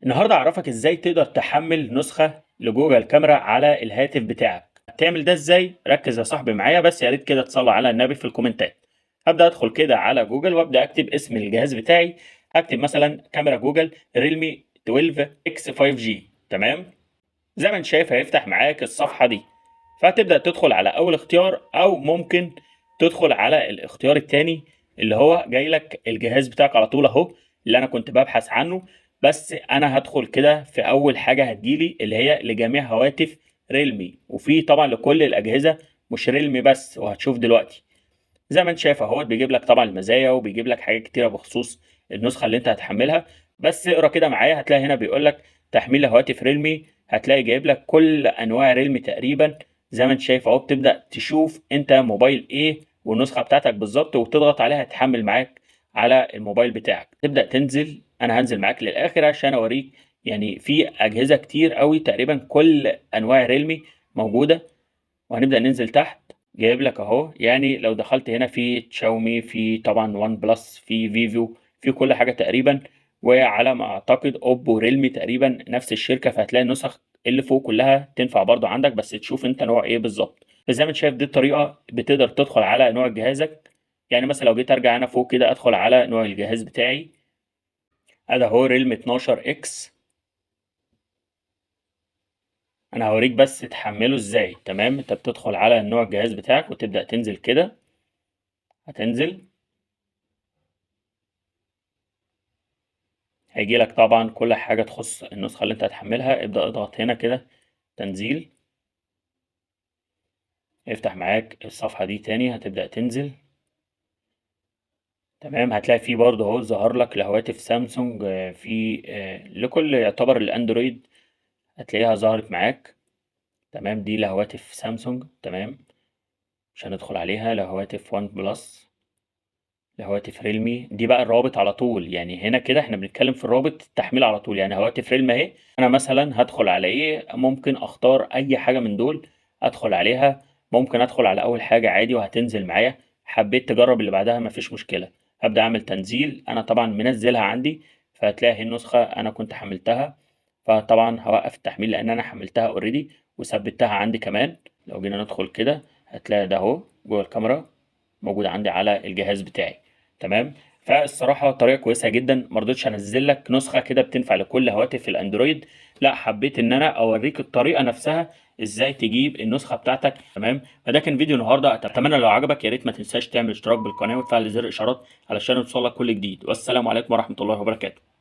النهارده هاعرفك ازاي تقدر تحمل نسخة لجوجل كاميرا على الهاتف بتاعك. تعمل ده ازاي؟ ركز يا صاحبي معايا، بس يا ريت كده تصلي على النبي في الكومنتات. هبدأ ادخل كده على جوجل وابدأ اكتب اسم الجهاز بتاعي. هكتب مثلا كاميرا جوجل ريلمي 12 اكس 5 جي. تمام، زي ما انت شايف هيفتح معاك الصفحة دي، فهتبدأ تدخل على اول اختيار، او ممكن تدخل على الاختيار التاني اللي هو جاي لك الجهاز بتاعك على طول اهو، اللي انا كنت ببحث عنه. بس انا هدخل كده في اول حاجة هتجيلي اللي هي لجميع هواتف ريلمي، وفي طبعا لكل الاجهزة مش ريلمي بس، وهتشوف دلوقتي. زي ما انت شايف اهوت بيجيب لك طبعا المزايا وبيجيب لك حاجات كتيرة بخصوص النسخة اللي انت هتحملها. بس اقرا كده معايا، هتلاقي هنا بيقول لك تحميل هواتف ريلمي، هتلاقي جايب لك كل انواع ريلمي تقريبا. زي ما انت شايف اهو، بتبدا تشوف انت موبايل ايه والنسخة بتاعتك بالظبط، وتضغط عليها تحمل معاك على الموبايل بتاعك. تبدا تنزل، انا هنزل معاك للاخر عشان اوريك في اجهزة كتير قوي، تقريبا كل انواع ريلمي موجودة. وهنبدا ننزل تحت، جايب لك اهو، لو دخلت هنا في شاومي، في طبعا وان بلس، في فيفو، في كل حاجة تقريبا، وعلى ما اعتقد اوبو ريلمي تقريبا نفس الشركة، فهتلاقي النسخ اللي فوق كلها تنفع برضو عندك، بس تشوف انت نوع ايه بالظبط. فزي ما انت شايف دي الطريقة بتقدر تدخل على نوع جهازك. مثلا لو جيت ارجع انا فوق كده ادخل على نوع الجهاز بتاعي، ادي اهو ريلمي 12 اكس. انا هوريك بس تحمله ازاي. تمام، انت بتدخل على نوع الجهاز بتاعك وتبدأ تنزل كده، هتنزل هيجي لك طبعا كل حاجة تخص النسخة اللي انت هتحملها. ابدأ اضغط هنا كده تنزيل، افتح معاك الصفحة دي تاني، هتبدأ تنزل. تمام، هتلاقي فيه برضه اهو ظهر لك لهواتف سامسونج، في، لكل يعتبر الاندرويد هتلاقيها ظهرت معاك. تمام، دي لهواتف سامسونج. تمام، مش هندخل عليها. لهواتف وان بلس، لهواتف ريلمي، دي بقى الروابط على طول. هنا كده احنا بنتكلم في الرابط التحميل على طول. هواتف ريلمي اهي، انا مثلا هدخل على ايه؟ ممكن اختار اي حاجة من دول ادخل عليها. ممكن ادخل على اول حاجة عادي وهتنزل معايا. حبيت تجرب اللي بعدها مفيش مشكلة. هبدأ اعمل تنزيل، انا طبعا منزلها عندي، فهتلاقي اهي النسخة انا كنت حملتها، فطبعا هوقف التحميل لان انا حملتها اوريدي وثبتها عندي كمان. لو جينا ندخل كده هتلاقي ده اهو جوه الكاميرا موجود عندي على الجهاز بتاعي. تمام، فالصراحة طريقة كويسة جدا. ما رضيتش انزل لك نسخة كده بتنفع لكل هواتف الاندرويد، لا حبيت ان انا اوريك الطريقة نفسها ازاي تجيب النسخة بتاعتك. تمام، فده كان فيديو النهاردة. اتمنى لو عجبك يا ريت ما تنساش تعمل اشتراك بالقناة وتفعل زر الاشعارات علشان يوصلك كل جديد. والسلام عليكم ورحمة الله وبركاته.